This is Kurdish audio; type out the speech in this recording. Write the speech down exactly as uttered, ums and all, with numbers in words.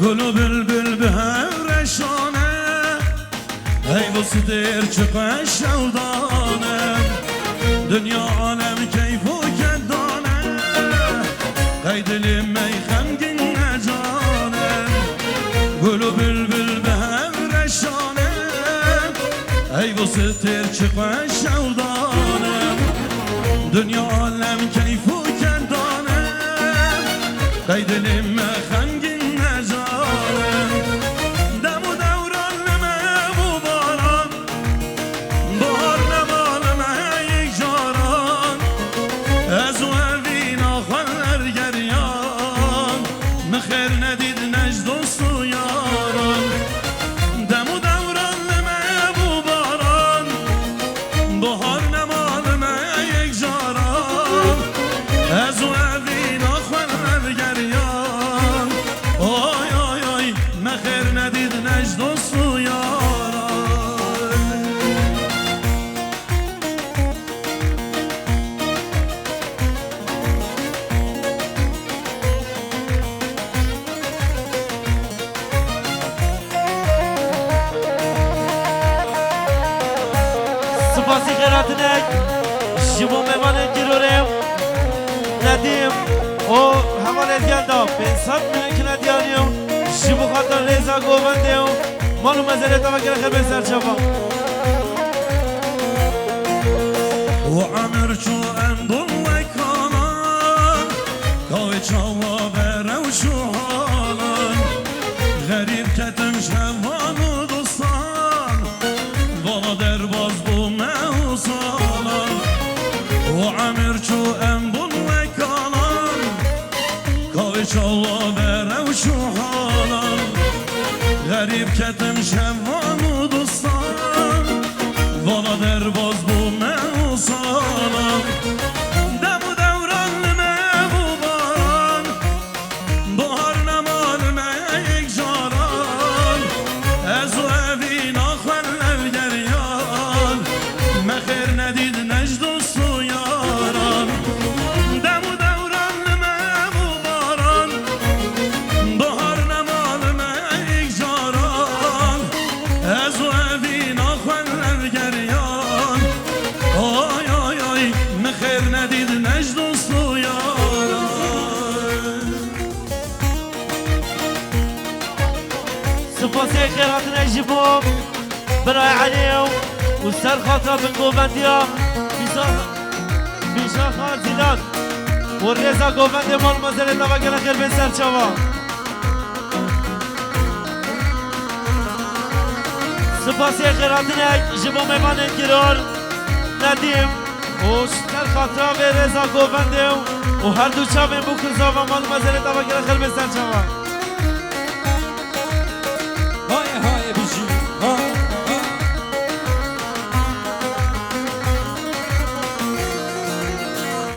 Gul û bilbil bi hev reşane, hey bo stêr çi xweş şewdane. Dinya alem keyf û kedane, qey dilê me xemgîn necane. Gul û bilbil bi hev reşane, hey bo stêr çi xweş şewdane. Dinya alem keyf û kedane, qey dilê me xemgîn necane. Dem û dewran li me bû baran, bahar nema li me yek caran. Ez û evîna xwe li ber geriyan, min xêr nedît ne ji dost û yaran. Dem û dewran li me bû baran, bahar nema li me yek caran. Ez û evîna xwe li ber geriyan, ay ay ay, me xêr nedît ne ji dost û yaran. Spasî xêratinek ji bo mêvanên girorê Nedîm û hevalên gel da pênc sed minik nediyaniyo ji bo xatir rêza govendê û mal û mezelê tava gere xêr bên ser çava. Û emir çû em bûn wek kalan, kawê çawa be rewş û halan. Xerîb ketim ji hevan û dostan, vala derbaz bû me û salan. Û emir çû em bûn wek kalan, kawê çawa be rewş û halan. Xerîb ketim ji hevan û dostan, vala derbaz bû me û salan. Dem û dewran li me bû baran, bahar nema li me yek caran. Ez û evîna xwe li ber geriyan, me xêr nedît ne ji dost û yaran. Dem û dewran li me bû baran, bahar nema li me yek caran. Ez û evîna xwe li ber geriyan, ay ay ay, min xêr nedît ne ji dost û yaran. Spasê xêr hatine ji bo birayê Elî û ser xatira bingovendiya Bîşa-, Bîşaxa Zîdan û rêza govendê mal mezelê tava gele xêr bên ser çava. Spasê xêr hatine ji bo mêvanên giror Nedîm û ser xatira vê rêza govendê û her du çavên bû kirzava mal mezelê tava gele xêr bên ser çava. Haye haye bijî.